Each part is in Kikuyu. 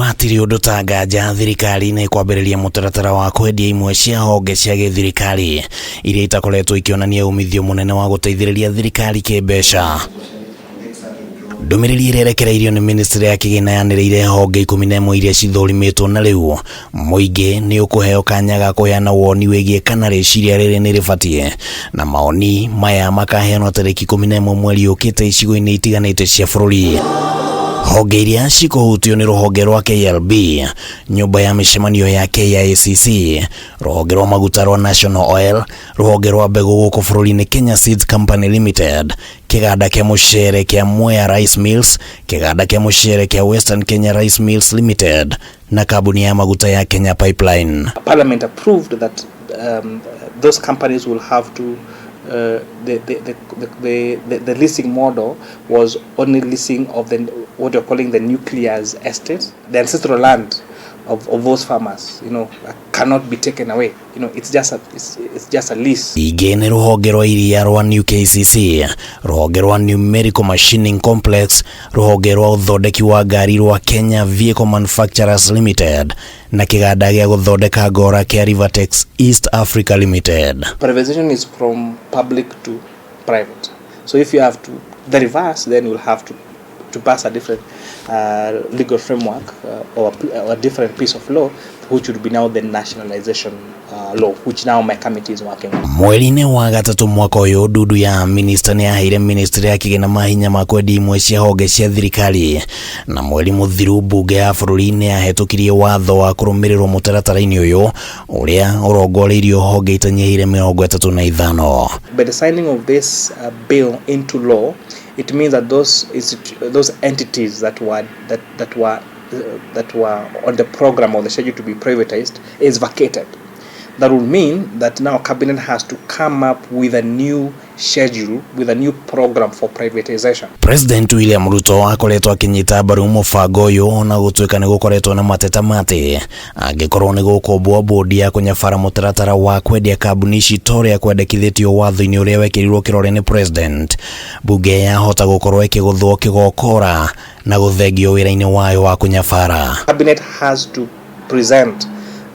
Hatirĩ ũndũ ta nganja thirikari nĩ kwambĩrĩria mũtaratara wa kwendia imwe cia honge cia gĩthirikari iria itakoretwo ikĩonania umithio mũnene wa gũteithĩrĩria thirikari kĩmbeca. Ndũmĩrĩri ĩrĩa ĩrekereirio nĩ ministry ya kĩgĩna yanĩrĩire honge 11 iria cithũrimĩtwo na rĩu mũingĩ nĩ ũkũheo kanya ga kũheana woni wĩgiĩ kana rĩciria rĩrĩ nĩ rĩbatiĩ, na maoni maya makaheanwo tarĩki 11 mweri ũkĩte icigo-inĩ itiganĩte cia bũrũri. Honge iria cikũhutio nĩ rũhonge rwa KLB, nyũmba ya mĩcemanio ya KICC, rũhonge rwa maguta rwa National Oil, rũhonge rwa mbegũ gũkũ bũrũri-inĩ Kenya Seeds Company Limited, kĩganda kĩa mũcere kĩa Mwea Rice Mills, kĩganda kĩa mũcere kĩa Western Kenya Rice Mills Limited na kambuni ya maguta ya Kenya Pipeline. Parliament approved that those companies will have to the leasing model was only leasing of the what you're calling the nuclear estate, the ancestral land of those farmers, cannot be taken away. It's just a lease. Ingĩ nĩ rũhonge rwa iria rwa New KCC, rũhonge rwa Numerical Machining Complex, rũhonge rwa ũthondeki wa ngari rwa Kenya Vehicle Manufacturers Limited na kĩganda gĩa gũthondeka ngora kĩa Rivertex East Africa Limited. Privatization is from public to private. So if you have to the reverse, then you'll have to pass a different legal framework or a different piece of law, which would be now the nationalization law, which now my committee is working on. Mweri-inĩ wa gatatũ mwaka ũyũ, ndundu ya minista nĩ yaheire ministry ya kĩgĩna mahinya ma kwendia imwe cia honge cia thirikari, na mweri mũthiru mbunge ya bũrũri nĩ yahĩtũkirie watho wa kũrũmĩrĩrwo mũtaratara-inĩ ũyũ ũrĩa ũrongoreirio honge itanyihĩire 35. By the signing of this bill into law, it means that those entities that were on the program or the schedule to be privatized is vacated. That will mean that now cabinet has to come up with a new schedule, with a new program for privatization. President William Ruto akoretwo akinyita mbaru mũbango ũyũ ona gũtuĩka nĩ gũkoretwo na mateta matĩ angĩkorwo nĩ gũkũmbwo bodi ya kũnyabara mũtaratara wa kwendia kambuni ici ta ũrĩa kwendekithĩtio watho-inĩ ũrĩa wekĩrirwo kĩrore nĩ president, bunge yahota gũkorwo ĩkĩgũthwo kĩgokora na gũthengio wĩra-inĩ wayo wa kũnyabara. Cabinet has to present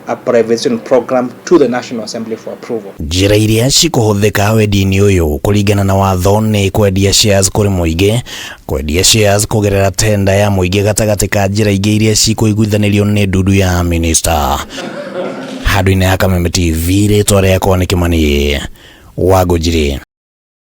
a privatization program to the National Assembly for approval. Njĩra iria cikũhũthĩka wendia-inĩ ũyũ kũringana na watho nĩ kwendia shares kũrĩ mũingĩ, kwendia shares kũgerera tenda ya mũingĩ gatagatĩ ka njĩra ingĩ iria cikũiguithanĩrio nĩ ndundu ya minista. Handũ-inĩ ha Kameme TV, rĩtwa rĩakwa nĩ Kĩmani Wangũnjiri.